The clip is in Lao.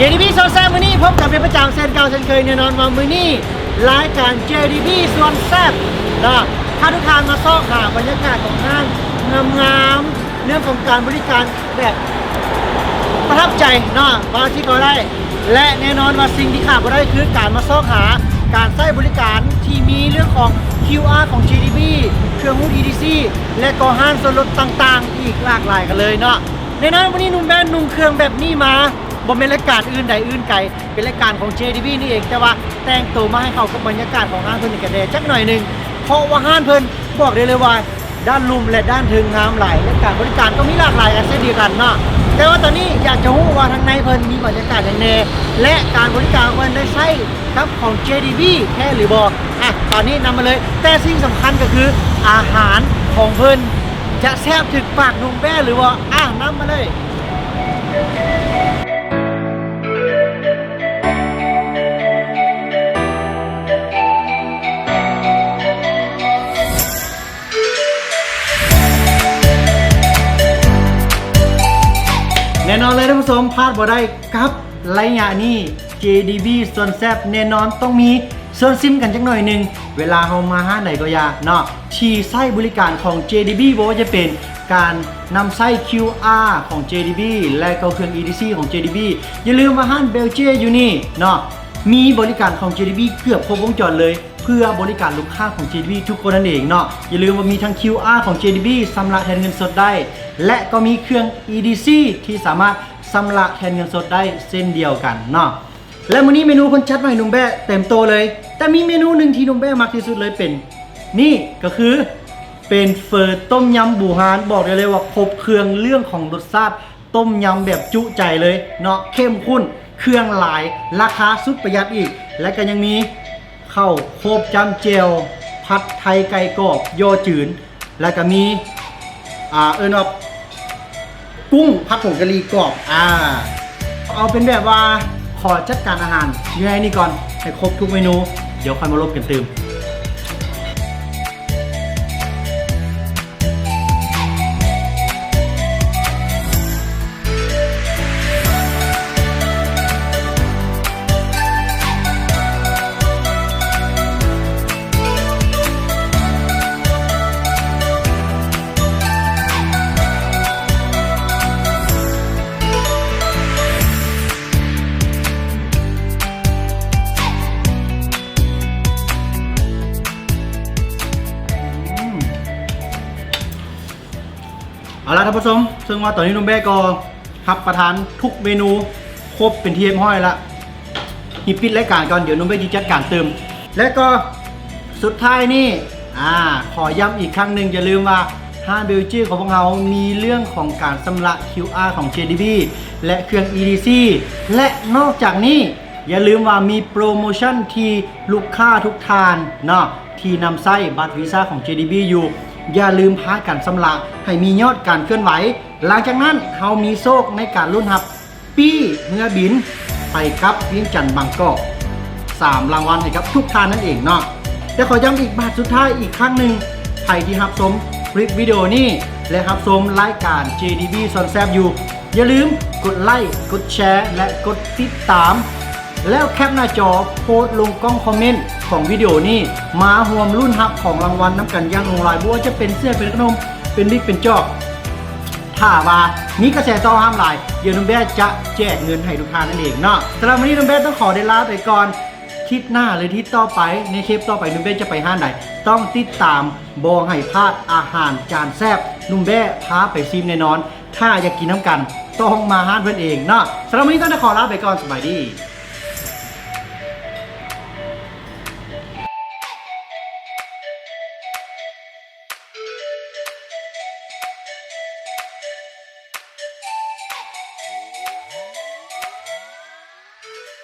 ເຈດີບີຊວນແຊບ ມື້ນີ້ພົບກັນເປັນປະຈຳເຊັ່ນເກົ່າເຊັ່ນເຄີຍ. ແນ່ນອນວ່າມື້ນີ້ລາຍການເຈດີບີຊວນແຊບເນາະ ພາທຸກທ່ານມາຊອກຫາບັນຍາກາດຂອງຮ້ານງາມໆ ເລື່ອງຂອງການບໍລິການແບບປະທັບໃຈເນາະ ວ່າຊິເວົ້າໄດ້. ແລະ ແນ່ນອນວ່າສິ່ງທີ່ຂາດບໍ່ໄດ້ຄືການມາຊອກຫາການໃຊ້ບໍລິການທີ່ມີເລື່ອງຂອງຄິວອາຂອງເຈດີບີ ເຄື່ອງຮູດອີດີຊີ ແລະ ກໍຮ້ານສ່ວນລົດຕ່າງໆ ອີກຫຼາກຫຼາຍກັນເລີຍເນາະ. ແນ່ນອນວັນນີ້ໜຸ່ມແບນນຸ່ງເຄື່ອງແບບນີ້ມາ ບໍ່ແມ່ນລາຍການອື່ນໃດອື່ນໄກ ເປັນລາຍການຂອງເຈດີບີນີ້ເອງ ແຕ່ວ່າແຕ່ງໂຕມາໃຫ້ເຂົ້າກັບບັນຍາກາດຂອງຮ້ານເພິ່ນນີ້ກະແດ່ຈັກໜ້ອຍໜຶ່ງ ເພາະວ່າຮ້ານເພິ່ນບອກໄດ້ເລີຍວ່າດ້ານລຸ່ມ ແລະ ດ້ານເທິງງາມຫຼາຍ ແລະ ການບໍລິການກໍມີຫຼາກຫຼາຍກັນເຊັ່ນດຽວກັນເນາະ. ແຕ່ວ່າຕອນນີ້ຢາກຈະຮູ້ວ່າທາງໃນເພິ່ນມີບັນຍາກາດຫຍັງແດ່ ແລະ ການບໍລິການຂອງເພິ່ນໄດ້ໃຊ້ກັບຂອງເຈດີບີແທ້ຫຼືບໍ່? ອະ ຕອນນີ້ນຳມາເລີຍ ແຕ່ສິ່ງສຳຄັນກໍຄືອາຫານຂອງເພິ່ນຈະແຊບຖືກປາກໜຸ່ມແບນຫຼືບໍ່? ອະ ນຳມາເລີຍ. ແນ່ນອນເລີຍທ່ານຜູ້ຊົມ ພາດບໍ່ໄດ້ກັບໄລຍະນີ້ ເຈດີບີຊວນແຊບ ແນ່ນອນຕ້ອງມີຊວນຊິມກັນຈັກໜ້ອຍໜຶ່ງ ເວລາເຮົາມາຮ້ານໃດກໍຢ່າເນາະ ທີ່ໃຊ້ບໍລິການຂອງເຈດີບີ ບໍ່ວ່າຈະເປັນການນຳໃຊ້ຄິວອາຂອງເຈດີບີ ແລະ ກໍເຄື່ອງອີດີຊີຂອງເຈດີບີ. ຢ່າລືມວ່າຮ້ານເບວເຈຢູ່ນີ້ເນາະ ມີບໍລິການຂອງເຈດີບີເກືອບຄົບວົງຈອນເລີຍ ເພື່ອບໍລິການລູກຄ້າຂອງເຈດີບີທຸກຄົນນັ້ນເອງເນາະ. ຢ່າລືມວ່າມີທັງຄິວອາຂອງເຈດີບີ ຊຳລະແທນເງິນສົດໄດ້ ແລະ ກໍມີເຄື່ອງອີດີຊີທີ່ສາມາດຊຳລະແທນເງິນສົດໄດ້ເຊັ່ນດຽວກັນເນາະ. ແລະ ມື້ນີ້ເມນູເພິ່ນຈັດມາໃຫ້ໜຸ່ມແບເຕັມໂຕະເລີຍ ແຕ່ມີເມນູໜຶ່ງທີ່ໜຸ່ມແບມັກທີ່ສຸດເລີຍ ເປັນ ນີ້ກໍຄືເປັນເຝີຕົ້ມຍຳບູຮານ. ບອກໄດ້ເລີຍວ່າຄົບເຄື່ອງເລື່ອງຂອງລົດຊາດ ຕົ້ມຍຳແບບຈຸໃຈເລີຍເນາະ ເຂັ້ມຂຸ້ນ ເຄື່ອງຫຼາຍ ລາຄາສຸດປະຢັດອີກ ແລະ ກໍຍັງມີເຂົ້າໂຄບຈ້ຳແຈ່ວ ຜັດໄທໄກ່ກອບ ຍໍຈືນ ແລະ ກໍມີ ອ່າ ເອີ້ນວ່າ ກຸ້ງຜັດຜົງກະຫຼີ່ກອບ. ອາ ເອົາເປັນແບບວ່າຂໍຈັດການອາຫານຢູ່ໃນນີ້ກ່ອນ ໃຫ້ຄົບທຸກເມນູ ດຽວຄ່ອຍມາລົມກັນຕື່ມ. ເອົາລະທ່ານຜູ້ຊົມ ເຊິ່ງວ່າຕອນນີ້ໜຸ່ມແບກໍຮັບປະທານທຸກເມນູ ຄົບເປັນທີ່ຮຽບຮ້ອຍລະ. ຮີບປິດລາຍການກ່ອນ ດຽວໜຸ່ມເບ້ຊິຈັດການຕື່ມ. ແລະກໍສຸດທ້າຍນີ້ ອາ ຂໍຢ້ຳອີກຄັ້ງໜຶ່ງ ຢ່າລືມວ່າຮ້ານເບວເຈຂອງພວກເຮົາມີເລື່ອງຂອງການຊຳລະຄິວອາຂອງເຈດີບີ ແລະ ເຄື່ອງອີດີຊີ ແລະ ນອກຈາກນີ້ ຢ່າລືມວ່າມີໂປຣໂມຊັນທີ່ລູກຄ້າທຸກທ່ານເນາະ ທີ່ນຳໃຊ້ບັດວີຊາຂອງເຈດີບີຢູ່ ຢ່າລືມພາກັນຊຳລະໃຫ້ມີຍອດການເຄື່ອນໄຫວ. ຫຼັງຈາກນັ້ນເຮົາມີໂຊກໃນການລຸ້ນຮັບ ປີ້ເຮືອບິນໄປກັບວຽງຈັນບາງກອກ ສາມລາງວັນໃຫ້ກັບທຸກທ່ານນັ້ນເອງເນາະ. ແຕ່ຂໍຢ້ຳອີກບາດສຸດທ້າຍອີກຄັ້ງໜຶ່ງ ໃຜທີ່ຮັບຊົມຄລິບວິດີໂອນີ້ ແລະ ຮັບຊົມລາຍການ ເຈ ດີ ບີ ຊອນແຊບຢູ່ ຢ່າລືມກົດໄລ, ກົດແຊ ແລະ ກົດຕິດຕາມ ແລ້ວແຄປໜ້າຈໍໂພສລົງກ່ອງຄອມເມັນຂອງວິດີໂອນີ້ ມາຮ່ວມລຸ້ນຮັບຂອງລາງວັນນຳກັນຢ່າງຫຼວງຫຼາຍ ບໍ່ວ່າຈະເປັນເສື້ອ, ເປັນຂະໜົມ, ເປັນບິກ, ເປັນຈອກ. ຖ້າວ່າມີກະແສຕອບຮັບຫຼາຍ ດຽວໜຸ່ມແບຈະແຈກເງິນໃຫ້ທຸກທ່ານນັ້ນເອງເນາະ. ສຳລັບມື້ນີ້ໜຸ່ມແບຕ້ອງຂໍໄດ້ລາໄປກ່ອນ. ທິດໜ້າ ຫຼື ທິດຕໍ່ໄປ ໃນເທບຕໍ່ໄປໜຸ່ມແບຈະໄປຮ້ານໃດ ຕ້ອງຕິດຕາມ ບໍ່ໃຫ້ພາດອາຫານຈານແຊບ ໜຸ່ມແບພາໄປຊີມແນ່ນອນ. ຖ້າຢາກກິນນຳກັນ ຕ້ອງມາຮ້ານເພິ່ນເອງເນາະ. ສຳລັບມື້ນີ້ຕ້ອງໄດ້ຂໍລາໄປກ່ອນ. ສະບາຍດີ.